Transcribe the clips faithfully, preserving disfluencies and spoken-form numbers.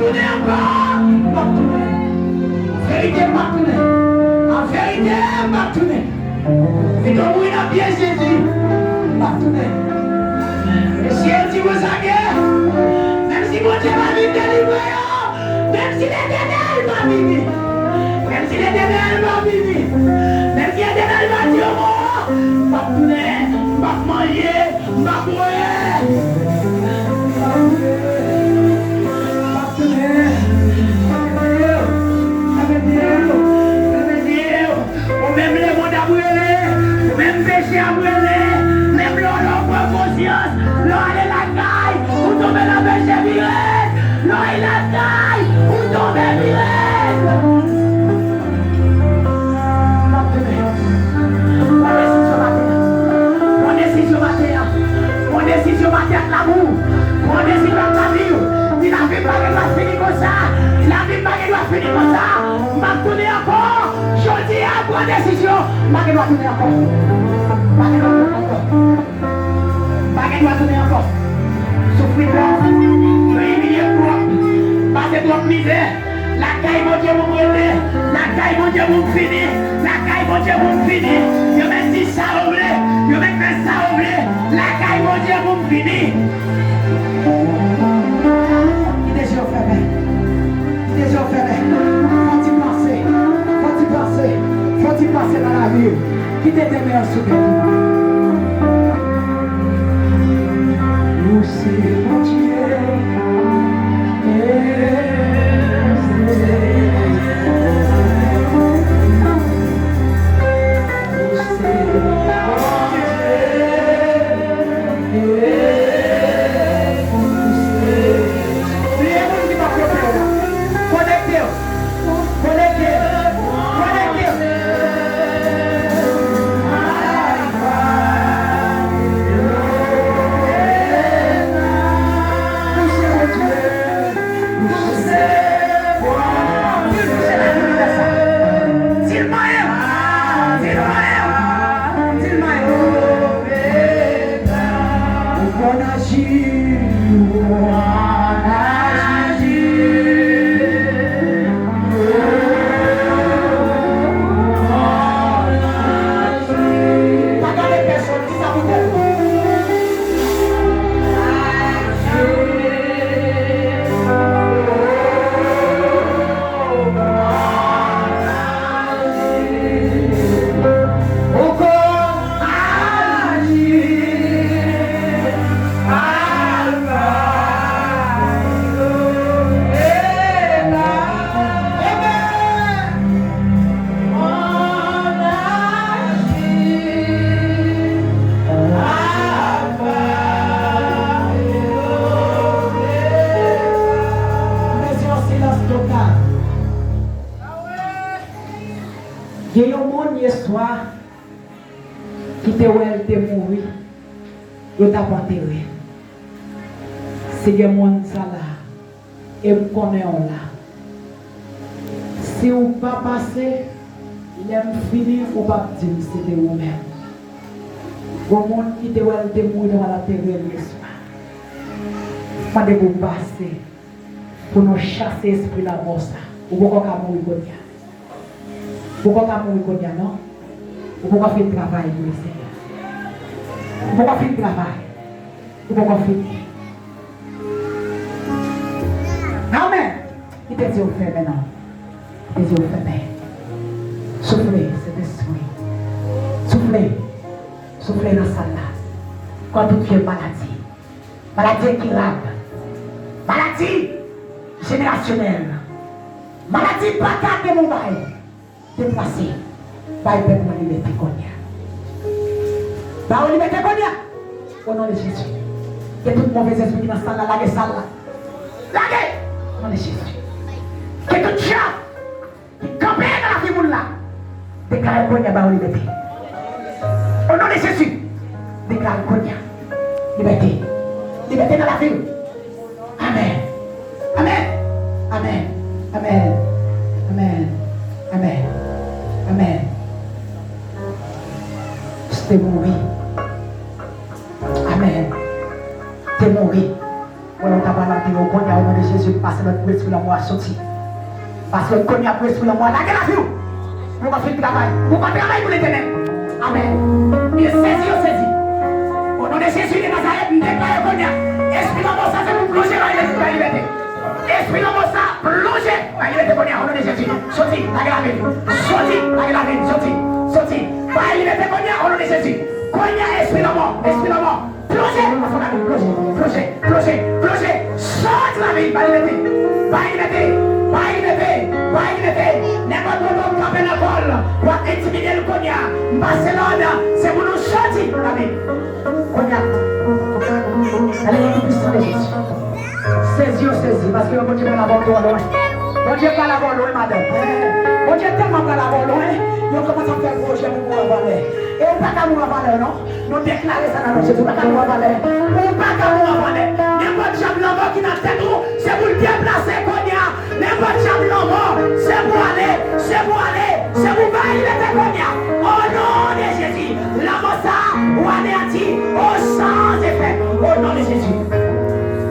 Tounen ankò, m p ap tounen. An verite, m p ap tounen. An verite, m p ap tounen. Depi w mouri nan pye Jezi, m p ap tounen. Mesye yo di konsa ke, menm si Bondye pa vin delivre yo, menm si Letènèl pa vini, menm si Letènèl pa vini, menm si Letènèl pa di yon mo, m p ap tounen, m p ap manje, m p ap bwè. M p ap tounen. M p ap tounen. Sa vle di, sa vle di, sa vle di, ou menm lemonn ap rele, ou menm peche ap rele, menm lè w la w pran konsyans, lè w ale lakay, ou tonbe nan peche pi rèd, lè w ale lakay, ou tonbe pi rèd. M ap tounen. Pran desizyon maten an. Pran desizyon maten an. Pran desizyon maten ak lavi w. Pran desizyon ak lavi w. Di lavi m pa gen dwa fini konsa. Lavi m pa gen dwa fini konsa. M ap tounen ankò. Jodi a, pran desizyon. M pa gen dwa tounen ankò. M pa gen dwa tounen ankò. Pa gen dwa tounen ankò. Soufri twòp. Yo imilye m twòp. Pase twòp mizè. Lakay Bondye pou m rete. Lakay Bondye pou m fini. Lakay Bondye pou m fini. Yo mèt di sa yo vle. Yo mèt fè sa yo vle. Lakay Bondye pou m fini. Kite je w fèmen. Kite je w fèmen. Fò ti panse. Fò ti panse. Fò ti panse nan lavi w. Kite de men an sou kè w. Ou se Bondye. Ou se Bondye. Bliye moun ki pa kote w la. Konekte w. Konekte. Konekte. Touche Bondye. Touche. Di l touche la, nou fè sa. Di l manyen. Di l manyen. Di l manyen. Ou konn aji, ou konn aji. Pa gade pèsonn, di sa pou tèt ou. Bezwen yon silans total. Gen yon moun yèswa ki te wè l te mouri, yo t ap antere l. Se gen moun sa la, e m konnen w la. Si w pa pase, lè m fini, ou p ap di m se te ou menm. Gon moun ki te wè l te mouri, nou al antere l yèswa. Mande pou w pase, pou nou chase espri lanmò sa. Ou poko ka mouri kounye a. Ou poko ka mouri kounye a, non. Ou poko fin travay pou Lesenyè. Ou poko fin travay. Ou poko fini. Amèn. Kite je w fèmen, non. Kite je w fèmen. Soufle, Sentespri. Soufle. Soufle nan sal la. Kont tout vye maladi. Maladi enkirab. Maladi jenerasyonèl. Maladi pa ka gen moun bay. Deplase. Bay pèp mwen libète kounye a. Ba yo libète kounye a. O non de Jezi. Ke tout movèzespri ki nan sal la, lage sal la. Lage! O non de Jezi. Ke tout djab ki kanpe nan lavi moun la, deklare kounye a ba yo libète. O non de Jezi. Deklare kounye a. Libète. Libète nan lavi w. Amèn. Amèn. Amèn. Amèn. Amèn. Amèn. Amèn. Te mouri. Amèn. Te mouri. Wè yon Sa pral antere w kounye a, o non de Jezi, m pase lòd pou espri lanmò a soti. M pase lòd kounye a pou espri lanmò a lage lavi w. Ou poko fin travay. Ou poko travay pou Letènèl. Amèn. Yo sezi, yo sezi. O non de Jezi de Nazarèt, m deklare kounye a, espri lanmò sa se pou plonje bay, bay libète. Espri lanmò sa, plonje bay libète kounye a, o non de Jezi. Soti, lage lavi. Soti, lage lavi. Soti, soti. Bay libète kounye a, o non de Jezi. Kounye a, espri lanmò, espri lanmò. Plonje nan fanmi, plonje, plonje, plonje, plonje. Soti lavi, bay libète, bay libète, bay libète, bay libète. Nenpòt moun w ap kanpe nan kò l, w ap entimide l kounye a. M pase lòd, se pou nou soti lavi. Kounye a, ale nan non puisan de Jezi. Sezi yo sezi, paske Bondye pral avè w twò lwen. Bondye pral avè w lwen, madanm. Bondye tèlman pral avè w lwen, yo kòmanse ap fè pwojè pou mouri an valè. E ou pa ka mouri an valè, non. Nou deklare sa nan non Jezi. Ou pa ka mouri an valè. Ou pa ka mouri an valè. Nenpòt djab lanmò ki nan tèt ou, se pou l deplase kounye a. Nenpòt djab lanmò, se pou ale, se pou ale, se pou bay libète kounye a. O non de Jezi, lanmò sa, ou aneyanti, o san efè. O non de Jezi.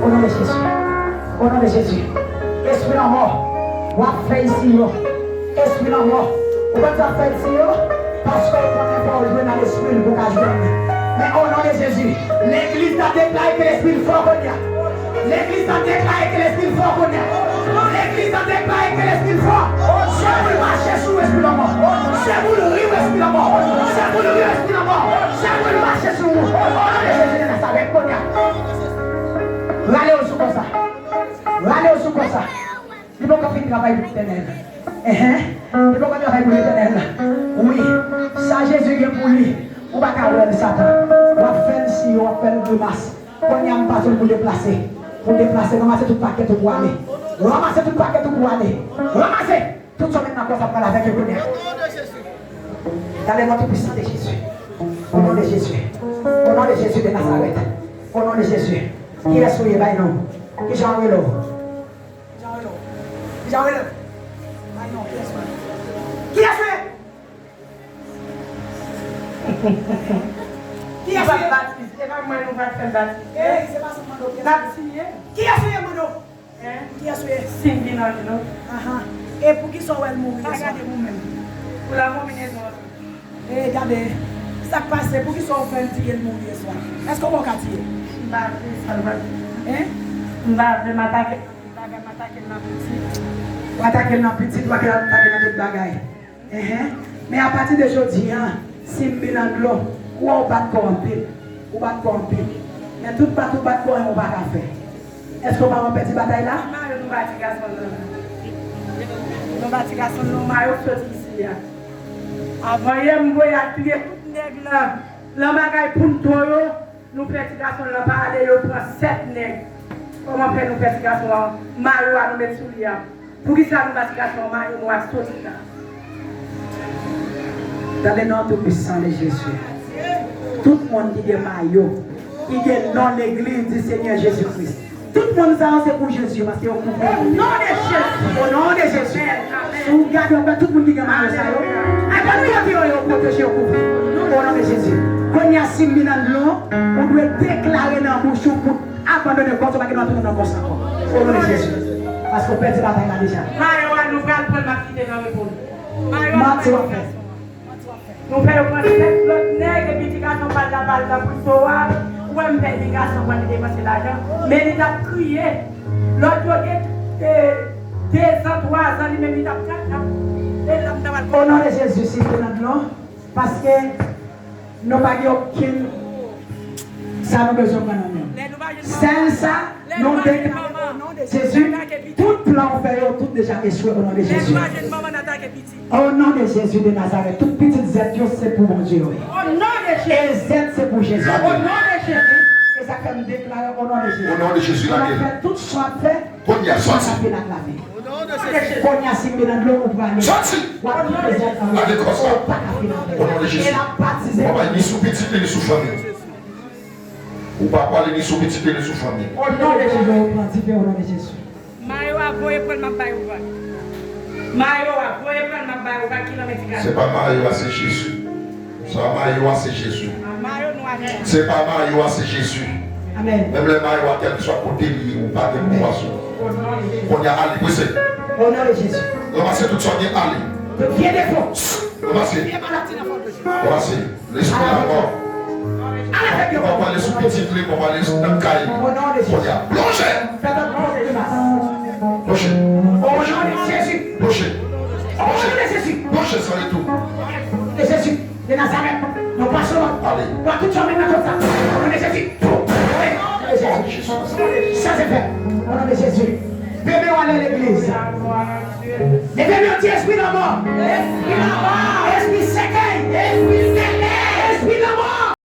O non de Jezi. O non de Jezi. Espri lanmò, w ap fè isi yo. Espri lanmò, ou konn sa k fè l si yo? Paske w konnen fò w jwe nan lespri l pou w ka jwenn li. Men o non de Jezi, legliz la deklare ke lespri l fò kounye a. Legliz la deklare ke lespri l fò kounye a. Legliz la deklare ke lespri l fò. Se pou l mache sou espri lanmò. Se pou l ri espri lanmò. Se pou l ri espri lanmò. Se pou l mache sou ou. O non de Jezi de Nazarèt kounye a. Rale w sou kò sa. Rale w sou kò sa. Li poko fin travay pou Letènèl. Enhen. Li poko travay pou Letènèl. Wi. Sa Jezi gen pou li, ou pa ka wè l, Satan. W ap fè l siy, w ap fè l grimas. Kounye a m pase l pou deplase. Pou deplase, ranmase tout pakèt ou pou ale. Ranmase tout pakèt ou pou ale. Ranmase! Tout sa w met nan kò sa pral avèk yo kounye a. Dans le nom tout puissant de Jésus. Au nom de Jésus. Au nom de Jésus de Nazareth. Au nom de Jésus. Kiyès ou ye, bay non? Kijan w rele w? Kijan w rele w? Kijan w rele w? Bay non, kiyès ou ye? Kiyès ou ye? Kiyès ou ye? Li pral batize. E pa mwen nou pral fè l batize. Ey, se pa sa m mande w, kiyès ou ye? N ap siye. Kiyès ou ye, m mande w? Hein? Kiyès ou ye? Cindy Nandlo. Ahan. E poukisa w wè l mouri yè swa? Pa gade pou mwen. Pou la konbinezon an. E gade, sa k pase? Poukisa w fè l di ke l mouri yè swa? Èske w wè w ka tiye? M pa vle sa l va. Hein? M pa vle m atake l nan tout bagay, m atake l nan pitit. W atake l nan pitit, w atake l nan tout bagay. Enhen. Men apati de jodi a, Simbi Nandlo, ou wè ou bat kò w anpil. Ou bat kò w anpil. Men tout bat ou bat kò w, ou pa ka fè. Èske w pa wè w pèdi batay la? Mayo nou ba ti gason nan. Nou ba ti gason nan mayo k soti isi a. Avan yè m voye al touye tout nèg nan, nan bagay pou n to yo. Nou fè ti gason l nan pa ale, yo pran sèt nèg. Kòman fè nou fè ti gason an mayo a nou met sou li a? Poukisa nou ba ti gason an mayo nwa soti la? Dans le nom tout puissant de Jésus. Tout moun ki gen mayo, ki gen non legliz di Senyè Jezi Kris. Tout moun sa yo se pou Jezi, paske yo kouvri. O non de Jezi. O non de Jezi. Si w gade, w wè tout moun ki gen mayo sa yo. Nenpòt kote yo ye, yo pwoteje, yo kouvri. O non de Jezi. Kounye a, Simbi Nandlo, ou dwe deklare nan bouch ou pou abandone kò sa, pa gen dwa tounen nan kò sa ankò. O non de Jezi. Paske w pèdi batay la deja. Mayo a nou pral pran l, m ap kite nan repo l. Mayo a nou pral pran l. Nou fè yo pran sèt lòt nèg, epi ti gason pa t la pa l nan pito a. Ou wè m fè ti gason pran li depanse lajan. Men li t ap kriye. Lòt yo gen, eh, dezan, twazan, li menm li t ap, t ap, t ap, e la m ta pral. O non de Jezi, Simbi Nandlo, paske nou pa gen okenn sa nou bezwen pran nan men w. Sèl sa, nou deklare o non de Jezi, tout plan w fè yo, tout deja echwe o non de Jezi. O non de Jezi de Nazarèt, tout pitit zèt yo se pou Bondye yo ye. O non de Jezi. E zèt se pou Jezi. O non de Jezi. E sa fè m deklare o non de Jezi. O non de Jezi, lage l. Fè tout sa w ap fè, kounye a, soti. Ou pa ka fin ak lavi. O non de Jezi. Kounye a, Simbi Nandlo, ou prale. Soti. W ap kite zèt an. Lage kò sa. Ou pa ka fin ak lavi. O non de Jezi. E l ap batize. Papa, ni sou pitit li, ni sou fanmi. Ou pa prale ni sou pitit li, ni sou fanmi. O non de Jezi, ou pran dife o non de Jezi. Mayo a voye pran l, m ap bay ou vag. Mayo a voye pran l, m ap bay ou vag ki nan men ti gason. Se pa mayo a, se Jezi. Sa mayo a, se Jezi. A mayo nou ale. Se pa mayo a, se Jezi. Amèn. Menm lè mayo a kèlkeswa kote li ye, ou pa gen pouvwa sou li. Kounye a, ale, prese. O non de Jezi. Ranmase tout sa w gen, ale. Tout vye defo. Ranmase. Vye maladi nan fòm de Jezi. Ranmase. Lespri lamò. Al avèk yo. Papa, ale sou pitit li, papa, ale sou nan kay li. O non de Jezi. Kounye a, plonje. Fè tout grimas. Plonje. O non de Jezi. Plonje. O non de Jezi. Plonje san retou. De Jezi. De Nazarèt, nou pase w. Ale. Bwa tout sa w met nan kòb sa. O non de Jezi. Wi, o non de Jezi. Chaje fè. O non de Jezi. Bebe w ale legliz. Leve men w, di, espri lanmò. Espri lanmò. Espri sèkèy. Espri